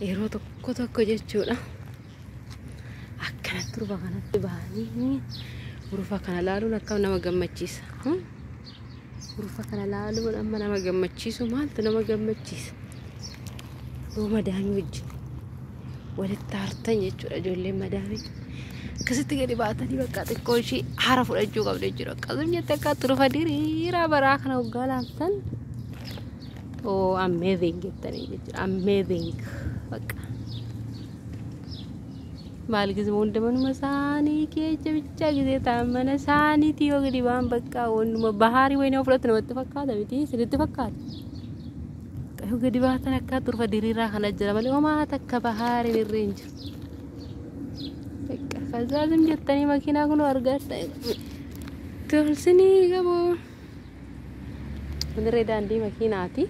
Yeroo tokko tokko jechuudha. Akkanatti urfa kanatti bahanii urfa kana laaluun akkam nama gammachiisa. Urfa kana laaluun amma nama gammachiisu maaltu nama gammachiisa? Yoo madaamii wajjin walitti aartan jechuudha ijoolleen madaamii. Akkasitti gadi baatanii bakka xiqqoo ishii haara fudhachuu qabdu jechuudha. Akkasuma jettee akka turfa diriiraa baraa kana waggaa laaltan oh amazing jettanii jechuudha. Amazing bakka. Maal gisuma hunda manuma isaanii keessa bichaa gisee ta'an mana isaaniitii yoo gadi ba'an bakka wannuma bahaarii wayii nama fudhatu namatti fakkaata miti isinitti fakkaata. Yoo gadi baatan akka turfa diriiraa kana jira malee homaa takka bahaariin irra hin jiru. Kazaazim jettanii makiinaa kun argattan. Tolsinii qabu. Kunirree daandii makiinaati.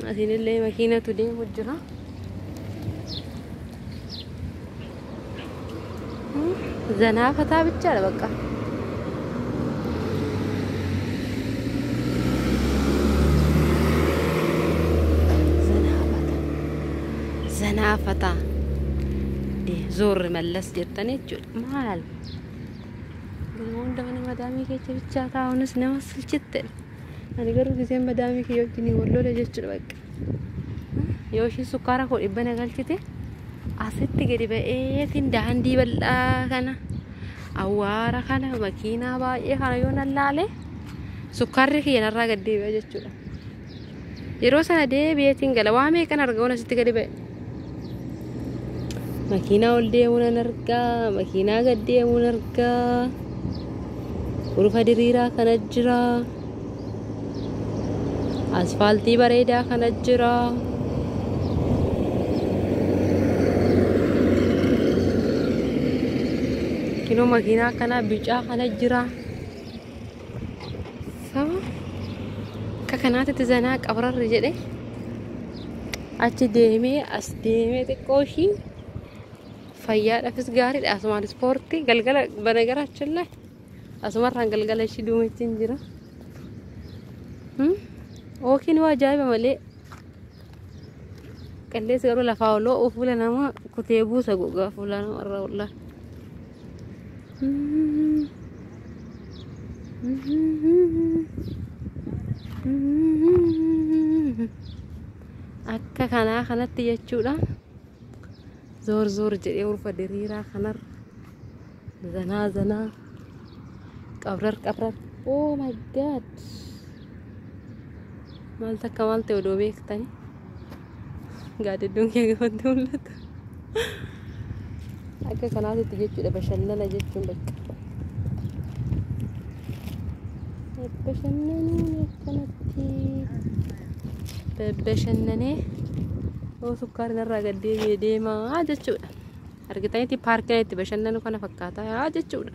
Asiinillee makiinatu deemu jira. Zanaa fataa bichaadha bakka. Zanaa fataa. Zanaa fataa. Zoorri mallas jettanii jechuudha. Maal? Garuu hunda mana madaamii keessa bichaa taa'uunis nama silchitte. Ani garuu giseen madaamii kiyya wajjin wal lola jechuudha bakka. Yoo ishiin sukkaara koo dhibba na galchite asitti gadi ba'eetiin daandii bal'aa kana awwaara kana makiinaa baay'ee kana yoo nan laale sukkaarri kiyya narraa gad deebi'a jechuudha. Yeroo sana deebi'eetiin gala waa meeqan arga waan asitti gadi ba'e. Makiinaa ol deemuu nan argaa, makiinaa gad deemuu nan argaa. Urufa diriiraa kana jira. Asfaaltii bareedaa kana jira. Kinoo makiinaa akkanaa bicaa kana jira. Saba akka kanaatitti zanaa qabrarri jedhe achi deemee as deemee xiqqoo ishii fayyaadhaafis gaariidha. Asumaan ispoortii galgala banagaraachin laa asumarraan galgala ishii duumechiin jira. Ookiin waa ajaa'iba malee qilleensi garuu lafaa oloo fuula nama kutee buusa gogaa fuula namarraa wallaahi. Akka kanaa kanatti jechuudha. Zoor zoor jedhee urfa diriiraa kanarra zanaa zanaa qabrar qabrar. Oh my god. Maal takka maal ta'e odoo beektanii. Gaadidduun kee gafatti mul'ata. Akka kanaatitti jechuudha bashannana jechuun bakka. Bashannanuun akkanatti bashannanee yoo sukkaarri narraa gad deebi'ee deemaa jechuudha. Argitanitti paarkiin itti bashannanu kana fakkaata jechuudha.